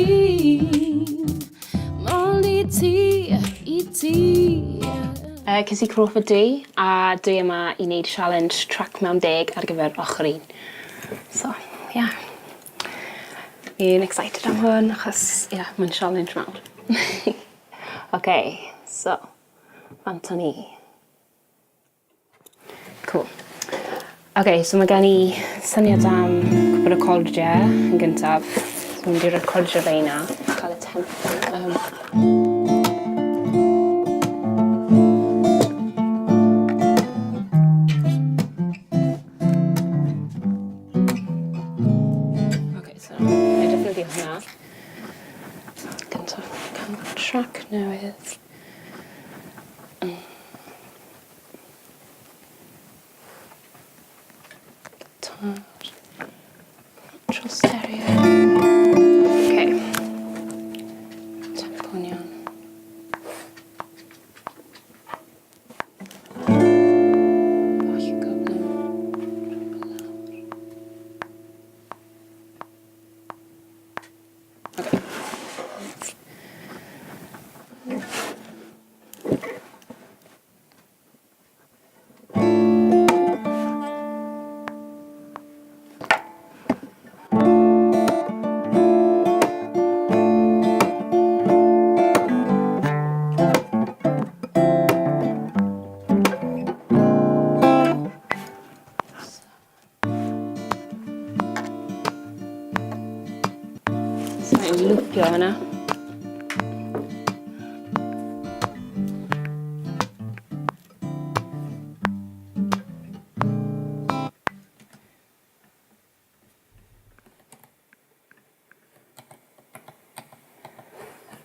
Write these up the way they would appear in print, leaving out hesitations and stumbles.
hun. Mond i ti, i ti. Cassie Crawford dwi, a dwi yma i wneud sialens Trac Mewn Deg ar gyfer ochr un. So, ie. Yeah. Fi'n excited am hwn achos, ie, yeah, mae'n sialens mawr. OK, so, bant â ni. Cŵl. Ok, so mae gen i syniad am cwpl o recordiau yn gyntaf. So mynd i recordio reina, cael y tempo. Ok, so na i defnyddio hwnna. Gyntaf, cael track newydd. Guitar. Natural stereo. Okay. Tempo'n iawn. Bach yn gyflym. Okay. So mae'n lwpio fyna.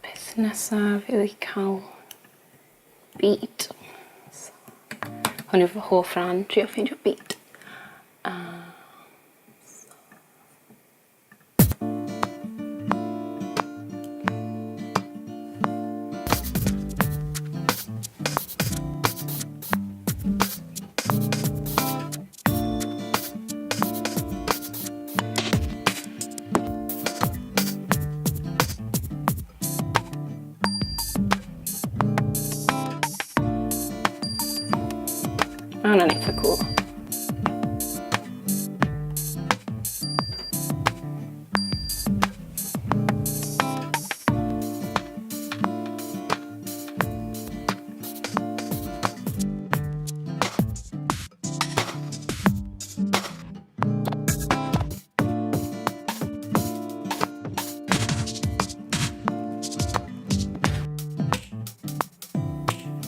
Peth nesaf yw i cael beat. So, hwn yw fy hoff ran, trio ffeindio beat. A so. Mae hwnna'n eitha cŵl.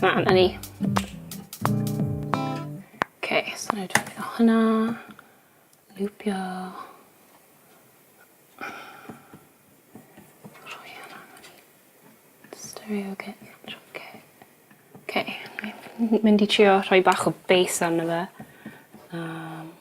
Na, 'na ni. Oce, so 'nai defnyddio hwnna. Lwpio. Rhoi hwnna mewn i stereo kit, drum kit. Oce, mynd i trio rhoi bach o bass arno fe. Yym.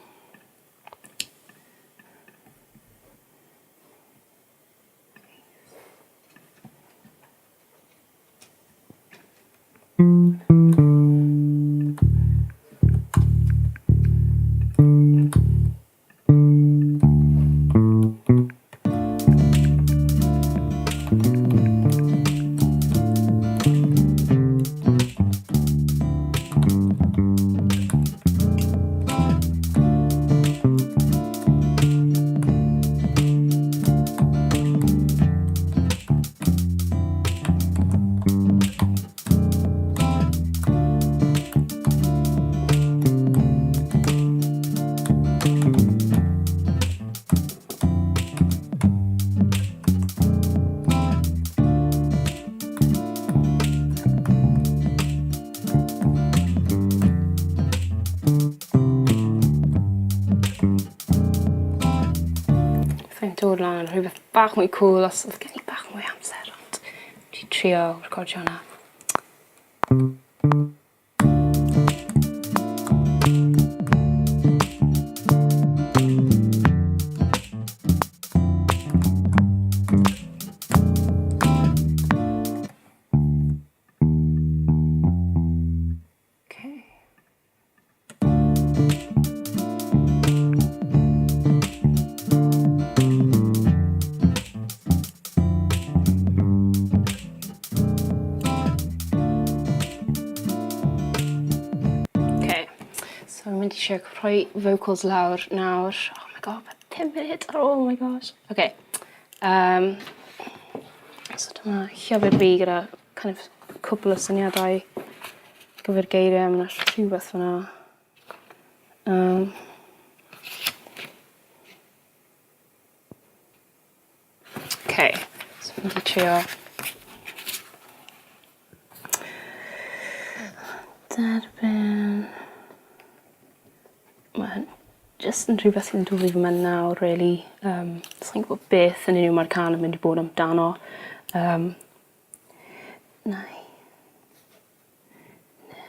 Sai'n dod lan ar rhywbeth bach mwy cŵl os odd gen i bach mwy o amser ond dwi trio recordio hwnna. Okay. mynd i trio rhoi vocals lawr nawr. Oh my god, ma' pum munud ar ôl, oh my gosh. Oce. Yym so dyma llyfr fi gyda kind of cwpwl o syniadau ar gyfer geiriau, ma' 'na rhywbeth fan 'na. Yym. Oce, so fi'n mynd i trio derbyn ma' hyn jyst yn rhywbeth sy'n dod i fy mhen nawr rili. Yym sai'n gwbod beth yn union ma'r cân yn mynd i bod amdano. Yym. Nai. Ne.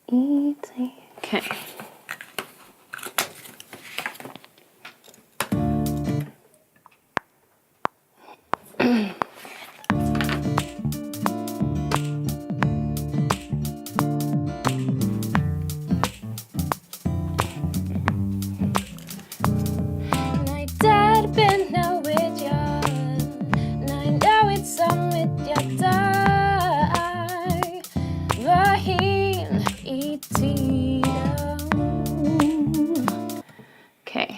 I ti. Okay. Na i derbyn newidiad, na i newid symudiadau fy hun i ti. Okay,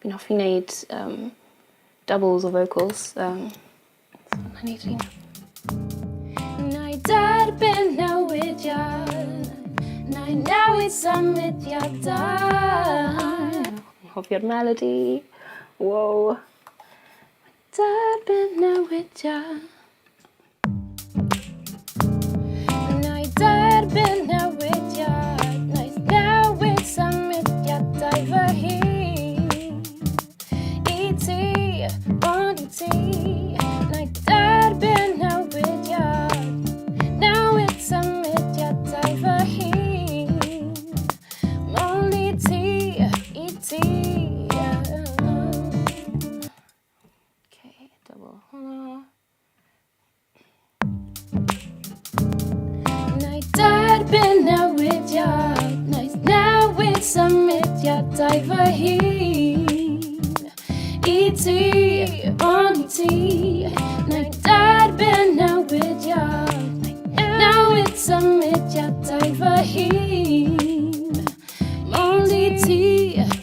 fi'n hoffi wneud doubles o vocals. So na i wneud un. Na i derbyn newidiad, na i newid symudiadau. Hoffi'r melody. Wow. Derbyn newidiad. Na i derbyn newidiad, na i newid symudiadau fy hun. I ti, ond i ti, na i derbyn newidiad, newid symudiadau fy hun. Mond i ti, i ti. Okay, double hwnna. Na i derbyn newidiad, na i newid symudiadau fy hun. I ti, ond i ti, na i derbyn newidiad, newid symudiadau fy hun. Ond i ti,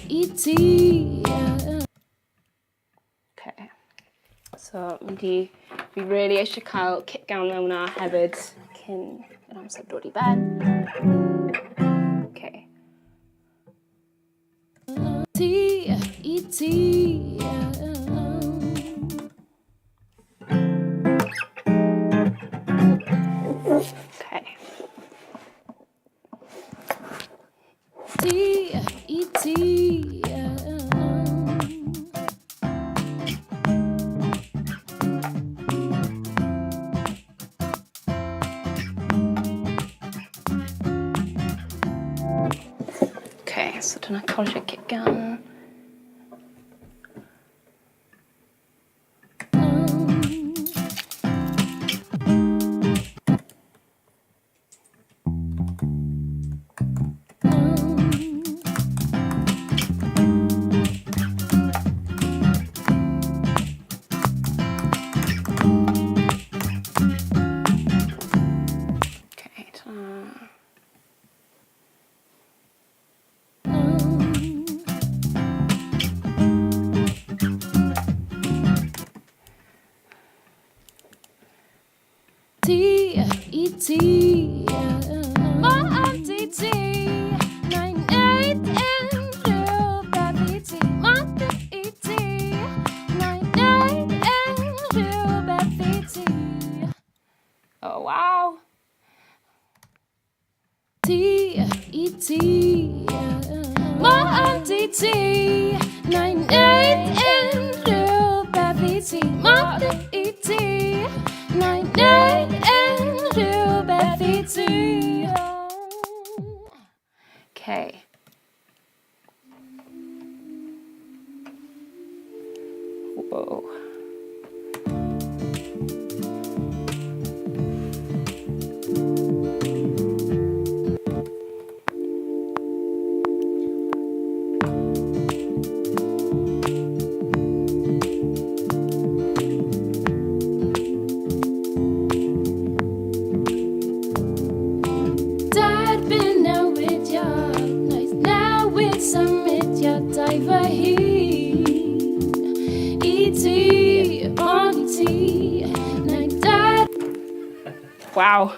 i ti. Okay. So, mynd i... Fi really eisiau cael kick down mewn na hefyd cyn yr amser dod i ben. Okay. Ti, i ti. Okay. Ti, i ti. Okay, so dyna colli'r kick gan. Okay, ta. Ti, i ti. Mond i ti. Na i wneud unrhyw beth i ti. Mond i ti. Na i wneud unrhyw beth i ti. Oh, wow. Ti, i ti. Mond i ti. Na i wneud unrhyw beth i ti. Mond i ti. Na i wneud unrhyw beth i ti. Okay. Whoa. Waw.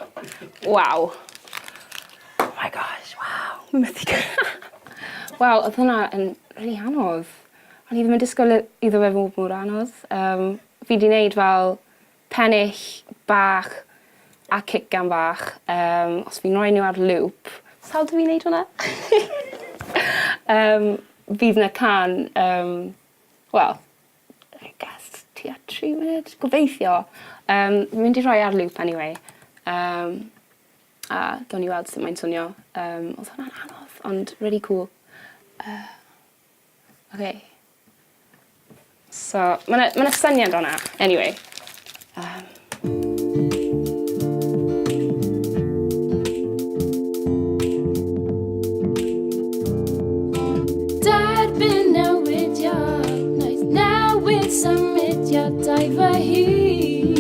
Waw. Oh my gosh, waw. Methu Waw, oedd hwnna yn rili anodd. O'n i ddim yn disgwyl iddo fe fod mor anodd. Yym fi 'di neud fel pennill bach a citgan bach yym os fi'n roi n'w ar loop Sal dw i'n neud hwnna? Yym fydd 'na cân yym wel I guess tua tri munud gobeithio. Yym fi'n mynd i rhoi ar loop anyway. Yym a gawn ni weld sut mae'n swnio. Yym odd hwnna'n anodd ond rili cŵl. Yy. Oce. So ma' 'na ma' 'na syniad o'na anyway. Yym. Derbyn newidiad, wnaeth newid symudiadau fy hun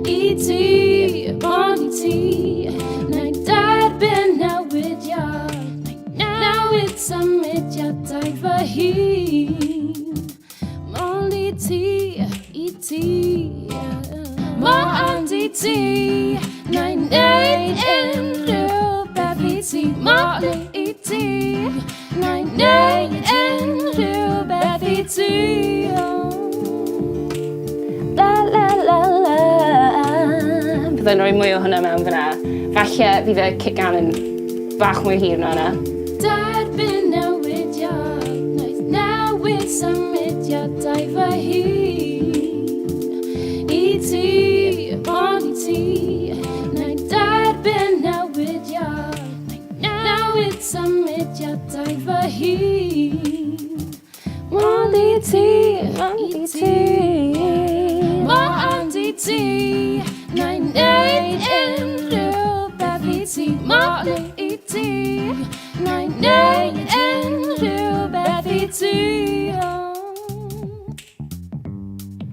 i ti, ond i ti, wnaeth derbyn newidiad, Newid symudiadau fy hun Mond i ti, i ti Mond i ti Na i wneud unrhyw beth i ti Mond i ti Na i wneud unrhyw beth i ti La la la la Byddai'n rhoi mwy o hwnna mewn fyna. Falle fydd y kick gan yn Bach mwy hir na 'na. Derbyn newidiad, wnaeth newid symudiadau fy hun i ti, ond i ti. Wnaeth derbyn newidiad, wnaeth newid symudiadau fy hun. Ond i ti, ond i ti. Ond i ti, na i wneud unrhyw beth i ti. Ond i ti, na i wneud unrhyw beth i ti.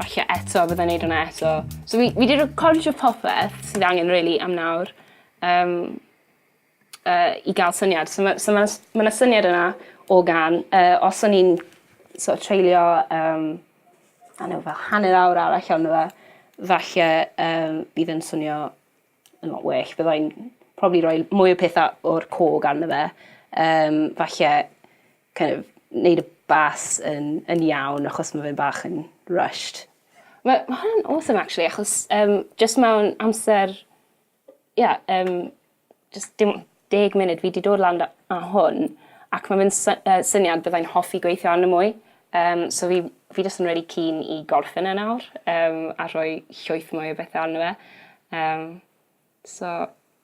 Falle eto byddai'n neud hwnna eto. So fi fi 'di recordio popeth sydd angen rili am nawr. Yym. yy i ga'l syniad. So ma' so ma' 'na ma' 'na syniad yna o gân. Yy os o'n i'n so' of treulio yym I don't know fel hanner awr arall arno fe falle yym bydd e'n swnio yn lot well. Byddai'n probably roi mwy o petha o'r cog arno fe. Yym falle kind of neud y bas yn yn iawn achos ma' fe'n bach yn rushed. Ma' ma' hwnna'n awesome actually achos yym jyst mewn amser Ie yym jyst dim deg munud fi 'di dod lan 'da â hwn ac ma' fe'n sy- yy syniad byddai'n hoffi gweithio arno mwy. Yym so fi fi jyst yn rili keen i gorffen e nawr yym a rhoi llwyth mwy o bethe arno fe. Yym so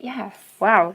ie waw.